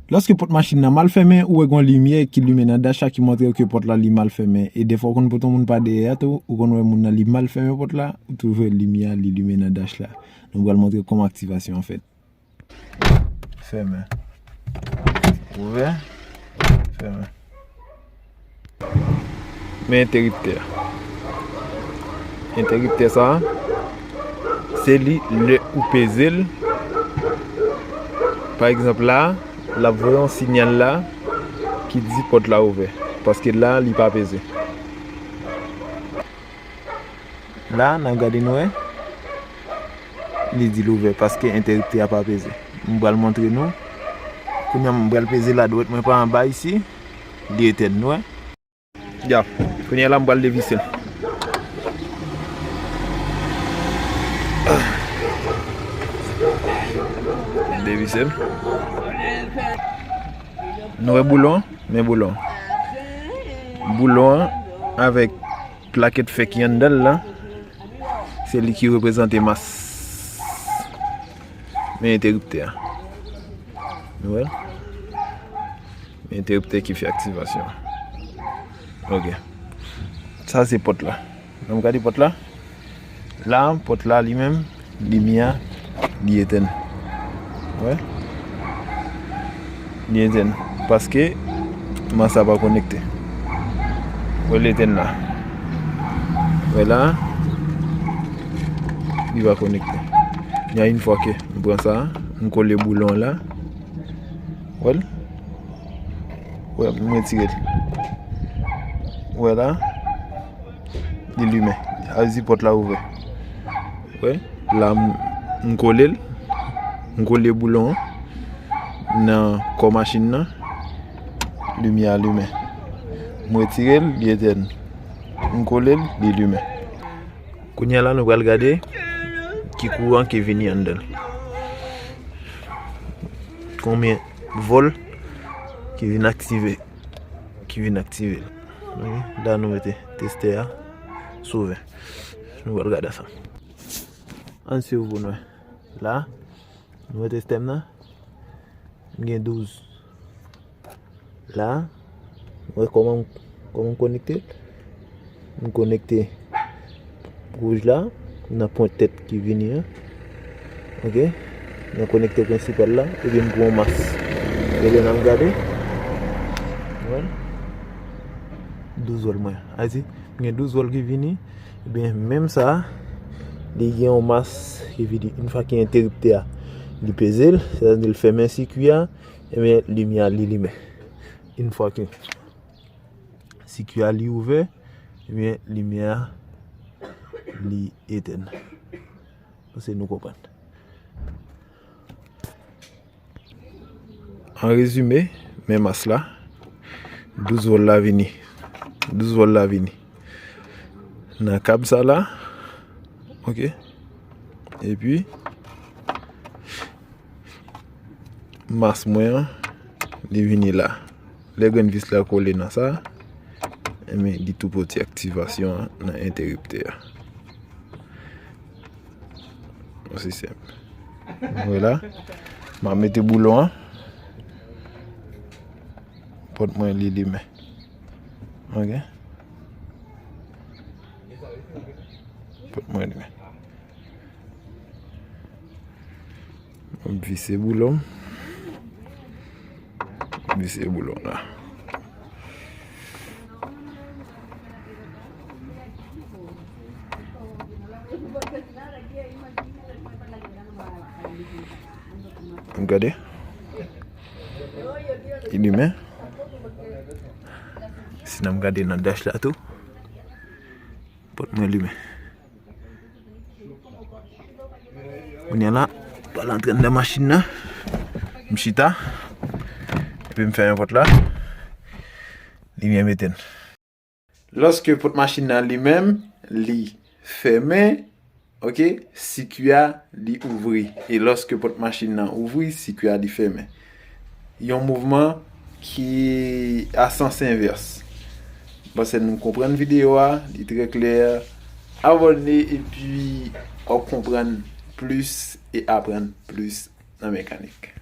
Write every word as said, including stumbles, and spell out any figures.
Lòske pòt machin nan mal fèmen, ou wè gen yon limyè ki limen nan dach la ki montre w ke pòt la li mal fèmen. E dèfwa ou konn pote yon moun pa dèyè a tou, ou konn wè moun nan li mal fèmen pòt la, ou toujou wè limyè a li limen nan dach la. Nou pral montre kòman aktivasyon an fèt. Fèmen. Ouvè. Fèmen. Men entèriptè a. Entèriptè sa a, se li lè ou peze l. Pa egzanp la, l ap voye yon sinyal la ki di pòt la ouvè. Paske la, li pa peze. La, n ap gade nou wè. Li di l ouvè paske entèriptè a pa peze. M pral montre nou. Kounye a m pral peze ladwèt mwen pa anba isi. Li etèn, nou wè. Ya, kounye a la m pral devise l. Devise l. Nou wè boulon an? Men boulon an. Boulon an avèk plakèt fè ki anndan l lan, se li ki reprezante mas. Men entèriptè a. Nou wè l? Men entèriptè ki fè aktivasyon an. Ok. Sa se pòt la. N ap gade pòt la. La, pòt la li menm, limyè a, li etèn. Wè? Li etèn. Paske mas la pa konekte. Wè, li etèn la. Wè la, li pa konekte. Kounye a, yon fwa ke m pran sa, m kole boulon an la. Wè l? Wè, m retire l. Wè la? Li limen. Sa vle di pòt la ouvè. Wè, la m, m kole l. M kole boulon an nan kò machin nan. Limyè a limen. M retire l, li etèn. M kole l, li limen. Kounye a la, nou pral gade ki kouran ki vini anndan l. Konbyen vòl ki vin aktive, ki vin aktive l. Ok, la nou mete testè a sou ven. Nou pral gade sa. Ann swiv pou nou wè. La, nou wè testè m nan? M gen douz. La, wè kòman, kòman m konekte? M konekte wouj la nan pwent tèt ki vini an. Ok? Nan konekte prensipal la, epi m pran yon mas. Epi n ap gade. Wè? Douz vòl mwen. Sa vle di, m gen douz vòl ki vini. Ebyen, menm sa, li gen yon mas ki vini. Yon fwa ke entèriptè a, li peze l, sètadi l fèmen sikui a, ebyen, limyè a, li limen. Yon fwa ke sikui a, li ouvè, ebyen, limyè a, li etèn. Panse nou konprann. An rezime, men mas la, douz vòl la vini. Douz vòl la vini. Nan kab sa la, ok. Epi, mas mwen an, li vini la. Lè grenn vis la kole nan sa, enben, li tou poti aktivasyon an nan entèriptè a. Osi senp. Vwala. M ap mete boulon an. Pòt mwen li limen. Ok. Pòt mwen limen. M ap vise boulon. M ap vise boulon la. N ap gade. Li limen. Si n ap gade nan dach la tou. Pòt mwen limen. Kounye a la, pral antre anndan machin nan. M chita. Epi m fèmen pòt la. Limyè m etèn. Lòske pòt machin nan li menm, li fèmen, ok, sikui a li ouvri. E lòske pòt machin nan ouvri, sikui a li fèmen. Yon mouvman ki a sans envès. M panse nou konprann videyo a, li trè klè. Abòne epi w ap konprann plis e aprann plis nan mekanik.